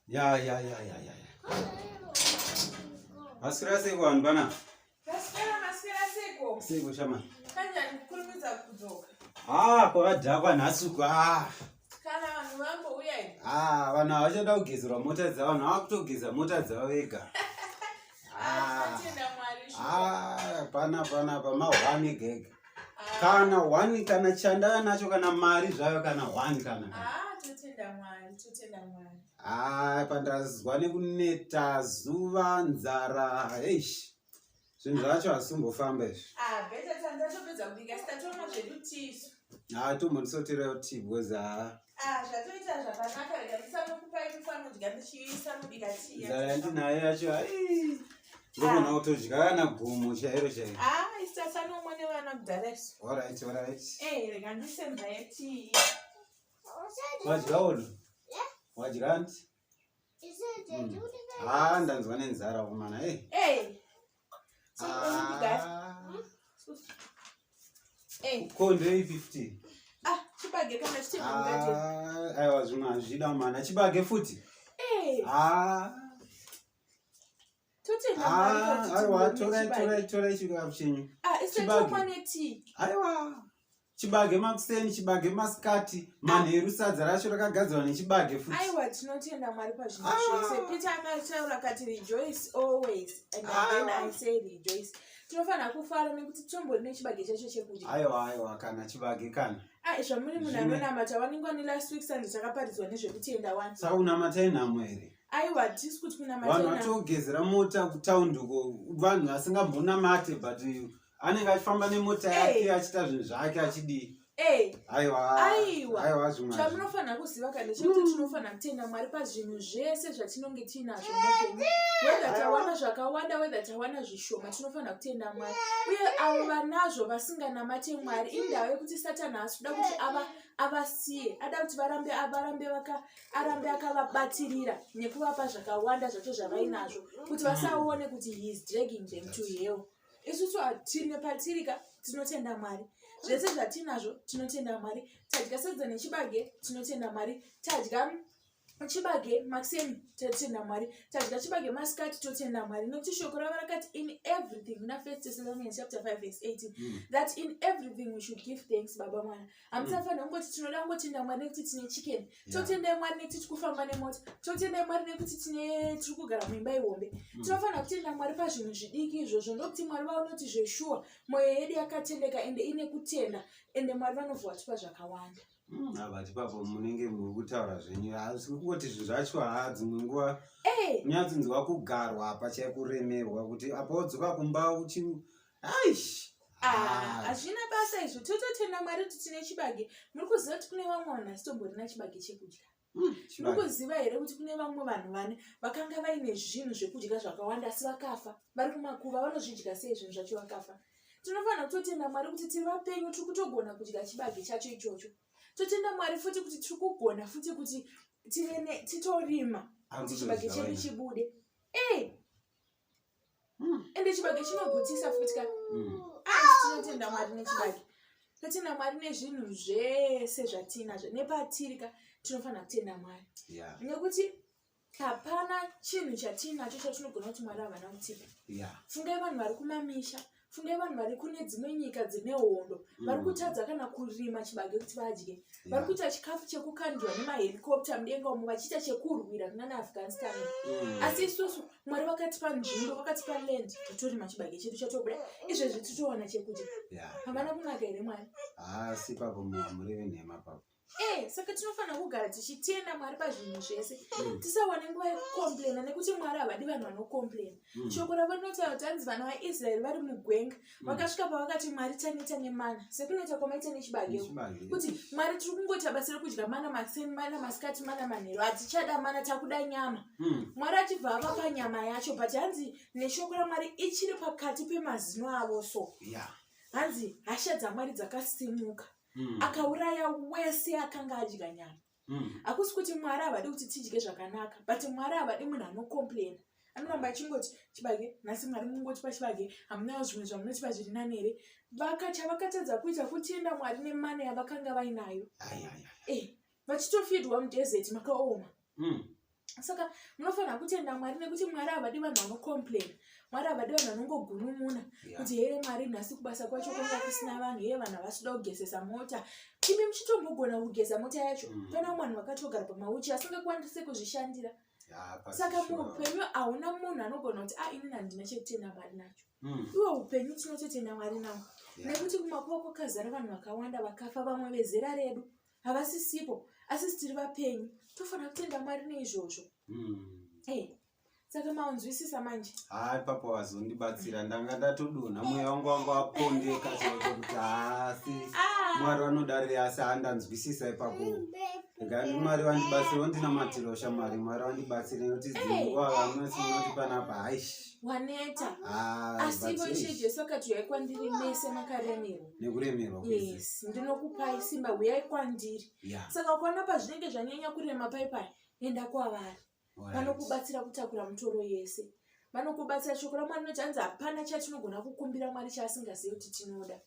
Ya ya ya ya ya. Maswera sei vanhu pana? Maswera maswera seiko? Seiko shama. Kanjani kukurumidza kudzoka? Ah, kwakadhakwa nhasi uku. Ah. Kana vanhu vambouya here? Ah, vanhu havachada kugezerwa mota dzavo, vanhu vakutogeza mota dzavo vega. Ah, tinotenda Mwari. Ah, pana pana pa mahwani gega. Kana one kana chandaya nacho kana mari zvayo kana one kana. Ah, totenda Mwari, totenda Mwari. Ah, pandazwa nekuneta zuva nzara eish zvinhu zvacho hazvisombofamba izvi. Ah, better tandatopedza kubika sitatomwa zvedu tisu. Ah, tombondisoterawo tea because ah. Ah, zvatoita zvakanaka rega ndisanokupai mufanodya ndichisanobika tea. Nzara yandinayo yacho ai. Ndogona kutodya kana gumo chairo chairo. Ah, isu tasanomwa nevana kudhara isu. Alright, alright. Eh, rega ndisemba yetii. Wadya ono? Wadya anti? Ah, ndanzwa nenzara kumana. Hey. Hey. So, Ah. Eh, Ko ndei 50. ah, chibage kana chitema mukati. Ah, aiwa zvimwe hazvida mana. Chibage futi. Eh, Ah. totenda Ah, Mwari kuti aiwa tione torai chibage. torai torai chikafu chenyu. Ah, isu Chibage. tomwa netii. Aiwa. Chibage makuseni, chibage masikati, manheru sadza racho rakagadzirwa nechibage futi. Aiwa, tinotenda Mwari pazvinhu Ah. zvese. Peter akataura akati rejoice always and again Ah. I say rejoice. Tinofanira kufara nekuti tombori nechibage chacho chekudya. Aiwa aiwa kana chibage kana. Ah, zvamuri munhu Zvimwe. anonamata waningwa nelast week Sunday takaparidzwa nezvekutenda wani. Saka unamata inhamo here? Aiwa, hatisi kuti kunamata Vanhu inhamo. vatogezera mota kutaundi uko vanhu vasingambonamate but anenge achifamba nemota yake Hey. achiita zvinhu zvake achidii. Eh, Aiwa. Aiwa. Aiwa zvimwe. hazvi- chamunofanira kuziva kana chekuti tinofanira kutenda Mwari pazvinhu zvese zvatinonge tiinazvo muupenyu. Whether tawana zvakawanda, whether tawana zvishoma, tinofanira kutenda Mwari. Uye avo vanazvo vasinganamate Mwari, indawo yekuti Satani haasi kuda kuti ava avasiye, ada kuti varambe varambe vaka arambe akavabatirira nekuvapa zvakawanda zvacho zvavainazvo kuti vasaone kuti he is dragging them to hell. Isusu hatine patirika tinotenda Mwari. Zvese zvatinazvo tinotenda Mwari. Tadya sadza nechibage tinotenda Mwari. Tadya chibage makuseni totenda Mwari. Tadya chibage masikati totenda Mwari. Nekuti shoko ravo rakati in everything muna 1 Thessalonians chapter 5 verse 18 that in everything we should give thanks baba mwana. Hamusafanira kungoti tinoda kungotenda Mwari nekuti tine chicken. Totenda Mwari nekuti tiri kufamba nemota. Totenda Mwari nekuti tine tiri kugara muimba ihombe. Tinofanira kutenda Mwari pazvinhu zvidiki izvozvo ndokuti Mwari vaonoti zveshuwa mwoyo yedu yakatendeka ende ine kutenda ende Mwari vanovhura tipa zvakawanda. But ipapo munenge muri kutaura zvenyu asi kungoti zvinhu zvacho haa dzimwe nguva Eh, unyatsinzwa kugarwa apa chaikuremerwa kuti apa wodzoka kumba uchi aish ah, hazvina basa izvo tototenda Mwari kuti tine chibage. Muri kuziva kuti kune vamwe vanhu vasitomborina chibage chekudya. Muri kuziva here kuti kune vamwe vanhu vane vakanga vaine zvinhu zvekudya zvakawanda asi vakafa vari kumakuva vanozvidya sei zvinhu zvacho vakafa. Tinofanira kutotenda Mwari kuti tiri vapenyu tiri kutogona kudya chibage chacho ichocho. Totenda Mwari futi kuti tiri kugona futi kuti tive titorima kuti chibage chedu chibude. Eh, ende chibage chinogutisa futi ka. Ah, tinotenda Mwari nechibage. Totenda Mwari nezvinhu zvese zvatinazvo nepatiri ka tinofanira kutenda Mwari. Nekuti hapana chinhu chatinacho chatinogona kuti Mwari havana kutipa. Fungai vanhu vari kumamisha, fungai vanhu vari kune dzimwe nyika dzine hondo, vari kutadza kana kurima chibage kuti vadye. Vari kuita chikafu chekukandirwa nemahelikopta mudenga umo vachiita chekurwira kunana Afghanistan. Asi isusu Mwari vakatipa nzvimbo, vakatipa land, totorima chibage chedu chatobuda. Izvezvi titowana chekudya. Havana kunaka here Mwari? Asi ipapo hamureve nhema papo. Eh, saka tinofanira kugara tichitenda Mwari pazvinhu zvese. Tisawane nguva yekukomplena nekuti Mwari havadi vanhu vanokomplena. Shoko ravo rinotaura kuti hanzi vana vaIsraeri vari mugwenga vakasvika pavakati Mwari taneta nemana sekuneta kwamaita nechibage Nechibage. kuti Mwari tiri kungoita basa rekudya mana makuseni mana masikati mana manheru hatichada mana takuda nyama. Mwari achibva avapa nyama yacho but hanzi neshoko raMwari ichiri pakati pemazino avo so. Hanzi hasha dzaMwari dzakasimuka. Akauraya wese akanga adya nyama. Hakusi kuti Mwari havadi kuti tidye zvakanaka, but Mwari havadi munhu anokomplena. Anoramba achingoti chibage, nhasi Mwari mungotipa chibage, hamunawo zvimwe zvamunotipa zviri nani here? Chavakatadza kuita kutenda Mwari nemana yavakanga vainayo. Ai, ai, ai. Vachitofidwa mudesert makaoma. Saka munofanira kutenda Mwari, nekuti Mwari havadi vanhu vanocomplaina. Mwari havadi vanhu vanongogunun'una kuti here Mwari, nhasi kubasa kwacho kwanga kusina vanhu, here vanhu havasida kugezesa mota. Imi muchitombogona kugeza mota yacho. Pane vamwe vanhu vakatogara pamauchi asingakwanise kuzvishandira. Saka muupenyu hauna munhu anogona kuti a ah, inini handina chekutenda Mwari nacho. Iwe upenyu tinototenda Mwari nawo, nekuti kumakuva kwakazara vanhu vakawanda vakafa, vamwe vezera redu havasisipo, asi tiri vapenyu, tofanira kutenda Mwari neizvozvo. Hey, saka maunzwisisa manje? Haa, ipapo wazondibatsira. Ndanga ndatodonha, mweya wangu wanga wapondeka chaiko kuti haasi ah. Mwari vanodarire, asi handanzwisisa ipapo. Regai Mwari vandibatsire, wandinamatira shamwari. Mwari vandibatsire, nekuti dzinguva vanoti panapa haishi. Waneta. Ah, asi ivo Ishe Jesu akati, uyai kwandiri mese makaremerwa nekuremerwa. Yes, ndinokupai simba, uyai kwandiri. Saka ukaona pazvinenge zvanyanya kurema pai, enda kwavari, vanokubatsira kutakura mutoro yese, vanokubatsira. Shoko raMwari rinoti, hanzi hapana chatinogona kukumbira Mwari chaasingazivi kuti tinoda.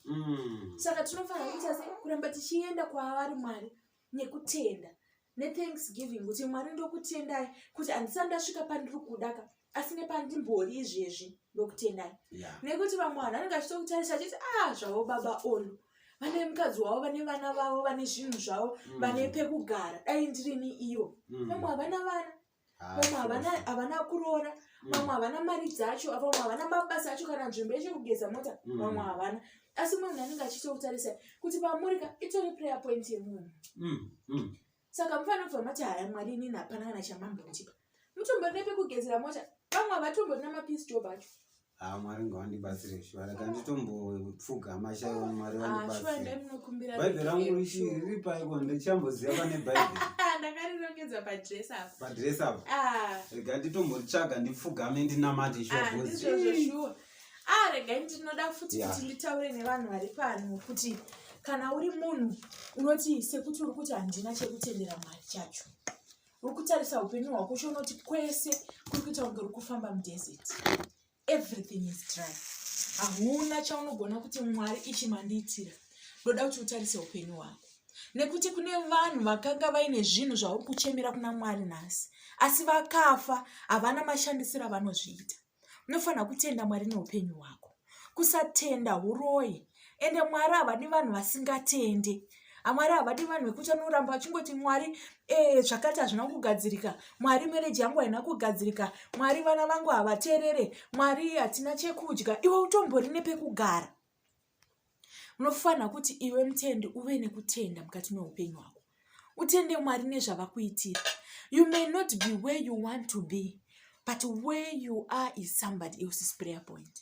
Saka tinofanira kuita se kuramba tichienda kwavari Mwari nekutenda, nethanksgiving, kuti Mwari, ndokutendai kuti handisati ndasvika pandiri kuda ka, asi nepandimbori izvezvi ndokutendai. Nekuti vamwe vanhu vanenge vachitokutarisa achiti, a ah, zvavo baba Olu vane mukadzi wavo, vane vana vavo, vane zvinhu zvavo, vane pekugara, dai ndirini ivo. Vamwe havana vana, vamwe havana kuroora, vamwe havana mari dzacho, vamwe havana mabasa acho, kana nzvimbo yacho yekugeza mota, vamwe havana. Asi munhu anenge achitokutarisa kuti pamuri ka itori prayer point yemunhu. Saka mufanira kubva mati, haya Mwari, inini hapana kana chamambondipa, mutombori nepekugezera mota, vamwe havatomborina mapiece job acho. Ha, Mwari ngavandibatsire shuwa. Raka nditombopfugama chaivo, Mwari vandibatsire. Munokumbira. Bhaibheri rangu richi riri paiko? Ndichamboziva pane Bhaibheri. Ndakarirongedza padress apo. Padress apo. Ah. Rega nditomboritsvaga, ndipfugame, ndinamate shuwa. Ah, ndizvozvo shuwa. Ah, regai ndinoda futi kuti nditaure nevanhu vari pano kuti kana uri munhu unoti sekuti uri kuti handina chekutendera Mwari chacho, uri kutarisa upenyu hwako uchionoti kwese kuri kuita kunge uri kufamba mudesert, everything is dry, hauna chaunogona kuti Mwari ichi mandiitira, ndoda kuti utarise upenyu hwako, nekuti kune vanhu vakanga vaine zvinhu zvauri kuchemera kuna Mwari nhasi, asi vakafa havana mashandisiro avanozviita. Unofanira kutenda Mwari neupenyu hwako. Kusatenda uroyi, ende Mwari havadi vanhu vasingatende. Amwari havadi vanhu vekuti anoramba vachingoti, Mwari, e, zvakati hazvina kugadzirika, Mwari, marriage yangu haina kugadzirika, Mwari, vana vangu havateerere, Mwari, hatina chekudya. Iwe utombori nepekugara. Unofanira kuti iwe mutendi uve nekutenda mukati meupenyu hwako, utende Mwari nezvavakuitira. You may not be where you want to be, but where you are is somebody else's prayer point.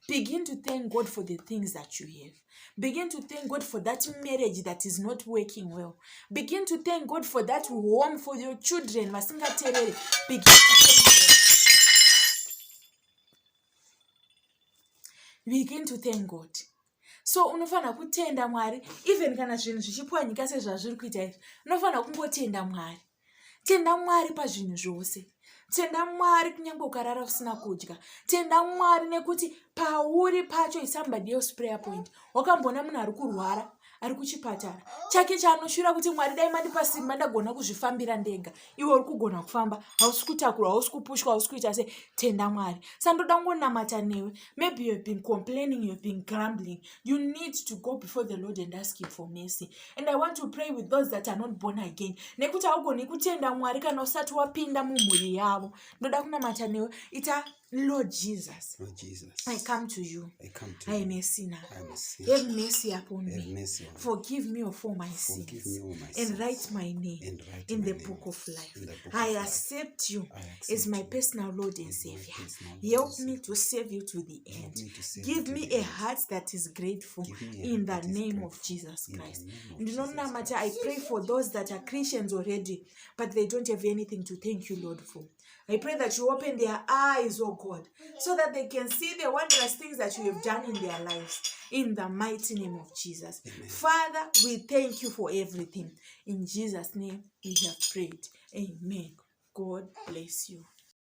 Begin to thank God for the things that you have. Begin to thank God for that marriage that is not working well. Begin to thank God for that home, for your children vasingateerere. Begin to thank God. Begin to thank God. So unofanira kutenda Mwari even kana zvinhu zvichipwanyika sezvazviri kuita izvi. Unofanira kungotenda Mwari. Tenda Mwari pazvinhu zvose. Tenda Mwari kunyange ukarara usina kudya. Tenda Mwari nekuti pauri pacho is somebody else prayer point. Wakamboona munhu ari kurwara ari kuchipatara chake chaanoshura kuti, Mwari, dai mandipa simba ndagona kuzvifambira ndega? Iwe uri kugona kufamba, hausi kutakurwa, hausi kupushwa, hausi kuita sei. Tenda Mwari. Sandoda kungonamata newe. Maybe you have been complaining, you have been grumbling. You need to go before the Lord and ask him for mercy. And I want to pray with those that are not born again, nekuti haugoni kutenda Mwari kana usati wapinda mumhuri yavo. Ndoda kunamata newe. Ita, Lord Jesus, Lord Jesus, I come to you. I come to I am you. a sinner. I am a sinner. Have mercy upon Have me. mercy on me. Forgive me of all my Forgive sins. me all my And sins. write my name And write in my the name book of life. in the book I of life. accept you I as accept my you personal Lord and as my Savior. personal Lord Help and me Savior. to serve you to the Help end. me to serve you Give to me the a end. heart that is grateful Give me a in heart the that is name of grateful. Jesus In the Christ. name of Jesus Ndinonamata, I Christ. pray for those that are Christians already, but they don't have anything to thank you, Lord, for. I pray that you open their eyes, oh God, so that they can see the wondrous things that you have done in their lives. In the mighty name of Jesus. Amen. Father, we thank you for everything. In Jesus' name we have prayed. Amen. God bless you.